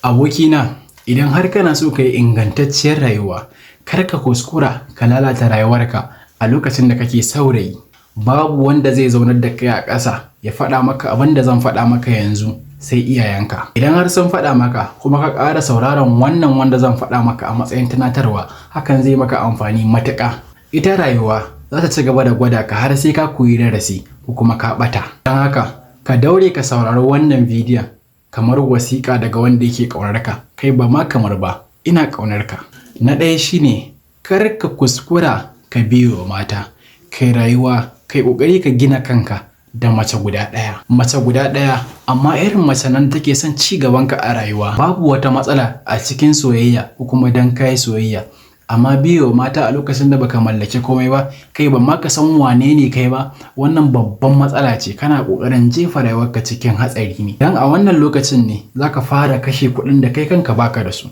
Abokina, idan har kana so ka yi ingantacciyar rayuwa, kar ka kuskura ka lalata rayuwarka a lokacin da kake saurayi. Babu wanda zai zaunar da kai a ƙasa ya faɗa maka abin da zan faɗa maka yanzu sai iyayenka. Idan har sun faɗa maka kuma ka ƙara sauraron wannan wanda zan faɗa maka a matsayin tunatarwa, hakan zai maka amfani matuƙa. Ita rayuwa za ta ci gaba da gwada ka har sai ka koyi darasi ko kuma ka ɓata. Don haka, ka daure ka saurari wannan bidiyon kamar wasiƙa daga wanda yake ƙaunar ka, kai ba ma kamar ba, ina ƙaunar ka. Na ɗaya shine kar ka kuskura ka biye wa mata, kai rayuwa, kai ƙoƙari ka gina kanka da mace guda ɗaya. Mace guda ɗaya, amma irin mace nan take son ci gabanka a rayuwa. Babu wata matsala a cikin soyayya ko kuma dan ka yi soyayya. Amma biye wa mata a lokacin da baka mallaki komai ba, kai ba ma ka san wane ne kai ba, wannan babban matsala ce. Kana ƙoƙarin jefa rayuwarka cikin hatsari ne. Dan a wannan lokacin ne za ka fara kashe kuɗin da kai kanka baka da su.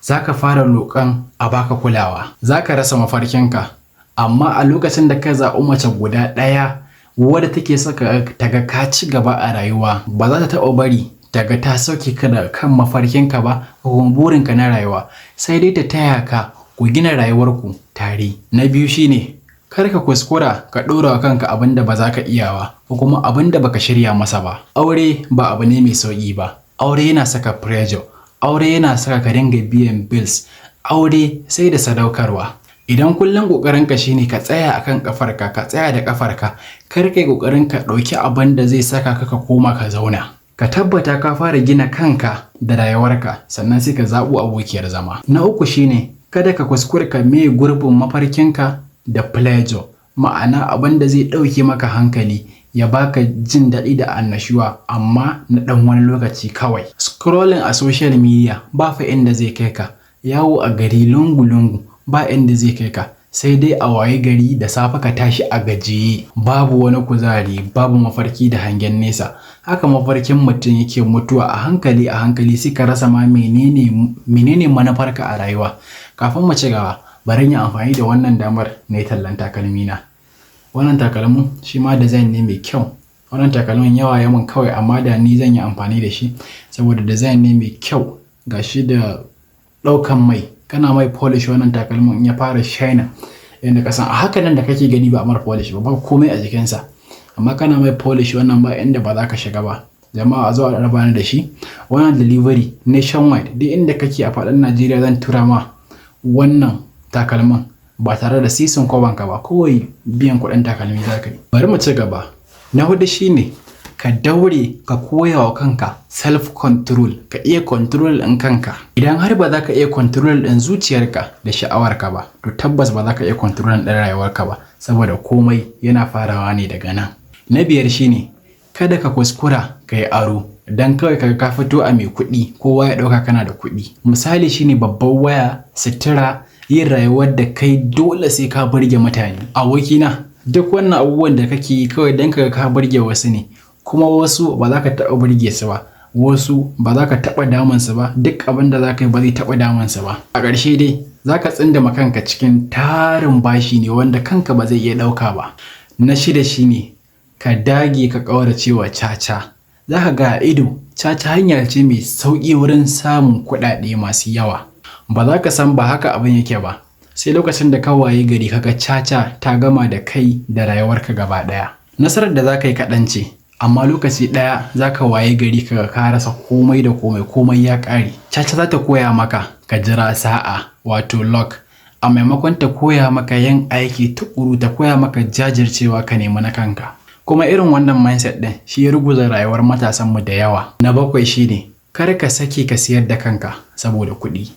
Za ka fara roƙon a baka kulawa. Za ka rasa mafarkinka. Amma a lokacin da ka zaɓi mace guda ɗaya wadda take saka ta ga ka ci gaba a rayuwa, ba za ta taɓa bari ta ga ta sauke ka daga kan mafarkinka ba ko kuma burinka na rayuwa. Sai dai ta taya ka ku gina rayuwarku tare. Na biyu shine kar ka kuskura ka ɗora wa kanka abin da ba za ka iya ba ko kuma abin da baka shirya masa ba. Aure ba abu ne mai sauƙi ba. Aure yana saka pressure. Aure yana saka ka dinga biyan bills. Aure sai da sadaukarwa. Idan kullum ƙoƙarinka shine ka tsaya akan ƙafarka, ka tsaya da ƙafarka, kar kai ƙoƙarin ka ɗauki abin da zai saka ka ka koma ka zauna. Ka tabbata ka fara gina kanka da rayuwarka, sannan sai ka zaɓo abokiyar zama. Na uku shine kada ka kuskura ka maye gurbin mafarkinka da pleasure, ma'ana abin da zai ɗauke maka hankali ya baka jin daɗi da annashuwa amma na ɗan wani lokaci kawai. Scrolling a social media ba fa inda zai kai ka, yawo a gari lungu-lungu ba inda zai kai ka, sai dai a waye gari da safe ka tashi a gajiye, babu wani kuzari, babu mafarki da hangen nesa. Haka mafarkin mutum yake mutuwa a hankali a hankali, sai ka rasa ma menene manufarka a rayuwa. Kafin mu ci gaba, bari in yi amfani da wannan damar na yi tallan takalmina. Wannan takalmin shi ma design ne mai kyau. Wannan takalmin yawa ya mun kawai, amma da ni zan yi amfani da shi saboda design ne mai kyau. Ga shi da ɗaukan mai, kana mai polish wannan takalmin in ya fara shining yanda ka san a haka nan da kake gani ba a mar polish ba, ba komai a jikinsa. Amma kana mai polish wannan, ba inda ba za ka shiga ba. Jama'a, a zo a raba ni da shi. Wannan delivery nationwide, duk inda kake a faɗin Najeriya zan tura ma wannan takalmin ba tare da sisin kwabonka ba, kawai biyan kuɗin takalmi za ka yi. Bari mu ci gaba. Na huɗu shine ka daure ka koya wa kanka self control, ka iya control ɗin kanka. Idan har ba za ka iya control ɗin zuciyarka da sha'awarka ba, to tabbas ba za ka iya control ɗin rayuwarka ba, saboda komai yana farawa ne daga nan. Na biyar shine kada ka kuskura ka yi aro dan kawai ka ka fito a mai kuɗi, kowa ya ɗauka kana da kuɗi. Misali shine babbar waya, sutura, yin rayuwar da kai dole sai ka burge mutane. Abokina, duk wannan abubuwan da kake yi kawai don ka ga ka burge wasu ne, kuma wasu ba za ka taɓa burge su ba, wasu ba za ka taɓa damun su ba, duk abin da za ka yi ba zai taɓa damun su ba. A ƙarshe dai za ka tsindama kanka cikin tarin bashi ne wanda kanka ba zai iya ɗauka ba. Na shida shine ka dage ka ƙaurace wa caca. Za ka ga a ido caca hanya ce mai sauƙi wurin samun kuɗaɗe masu yawa. Ba za ka san ba haka abin yake ba sai lokacin da ka wayi gari ka ga caca ta gama da kai da rayuwarka gaba ɗaya. Nasarar da za ka yi kaɗan ce, amma lokaci ɗaya za ka waye gari ka ga ka rasa komai da komai, komai ya ƙare. Caca za ta koya maka ka jira sa'a, wato luck, a maimakon ta koya maka yin aiki tuƙuru, ta koya maka jajircewa ka nemi na kanka. Kuma irin wannan mindset ɗin shi ya ruguza rayuwar matasanmu da yawa. Na bakwai shine kar ka sake ka siyar da kanka saboda kuɗi.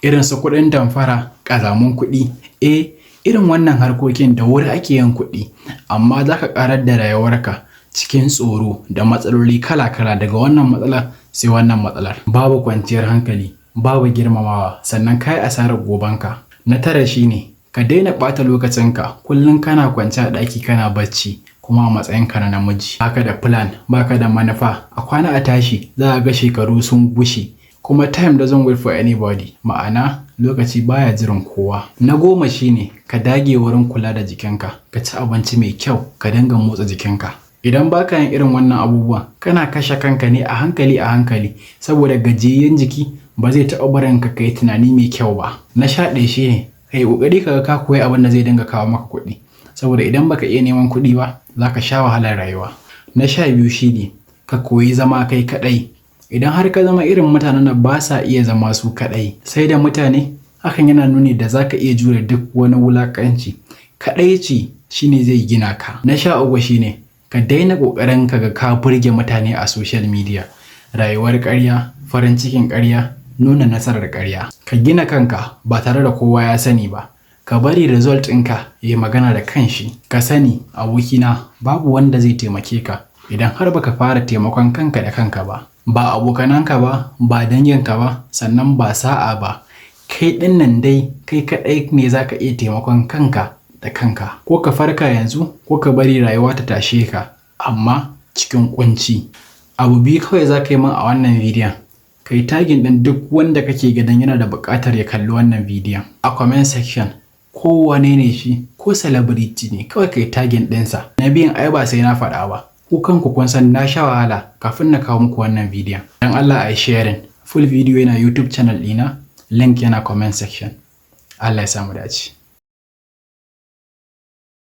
Irin su kuɗin damfara, ƙazamun kuɗi, eh, irin wannan harkokin da wuri ake yin kuɗi, amma za ka ƙarar da rayuwarka cikin tsoro da matsaloli kala-kala, daga wannan matsalar sai wannan matsalar. Babu kwanciyar hankali, babu girmamawa, sannan ka yi asarar gobenka. Na tara shine ka daina ɓata lokacinka kullum kana kwance a ɗaki kana bacci, kuma a matsayinka na namiji. Baka da plan, baka da manufa, a kwana a tashi za ka ga shekaru sun gushe. Kuma time doesn't wait for anybody, ma'ana lokaci baya jiran kowa. Na 10 shine ka dage wurin kula da jikinka, ka ci abinci mai kyau, ka dinga motsa jikinka. Idan baka yin irin wannan abubuwan, kana kashe kanka ne a hankali a hankali, saboda gajiyayyen jiki Ba zai taɓa barin ka kai tunani mai kyau ba. Na 11 shine ka yi ƙoƙari ka ga ka koyi abin da zai dinga kawo maka kuɗi. Saboda idan baka iya neman kuɗi ba, za ka sha wahalar rayuwa. Na 12 shine ka koyi zama kai kaɗai. Idan har ka zama irin mutanen da ba sa iya zama su kaɗai, sai da mutane, hakan yana nuni da za ka iya jure duk wani wulaƙanci. Kaɗaici shine zai gina ka. Na 13 shine ka daina ƙoƙarin ka ga ka burge mutane a social media. Rayuwar ƙarya, farin cikin ƙarya, nuna nasarar ƙarya. Ka gina kanka ba tare da kowa ya sani ba. Ka bari result ɗinka ya yi magana da kanshi. Ka sani, abokina, babu wanda zai taimake ka idan har baka fara taimakon kanka da kanka ba. Ba abokananka ba, ba danginka ba, sannan ba sa'a ba. Kai ɗin nan dai kai kaɗai ne za ka iya taimakon kanka da kanka. Ko ka farka yanzu ko ka bari rayuwa ta tashe ka, amma cikin ƙunci. Abu biyu kawai za ka yi min a wannan bidiyon. Ka yi tagging ɗin duk wanda kake ganin yana da buƙatar ya kalli wannan bidiyon. A comment section, ko wane ne shi, ko celebrity ne, kawai ka yi tagging ɗinsa. Na biyun ai ba sai na faɗa ba. Ku kanku kun san na sha wahala kafin na kawo muku wannan bidiyon. Dan Allah a yi sharing. Full video yana YouTube channel ɗina, link yana comment section. Allah ya samu dace.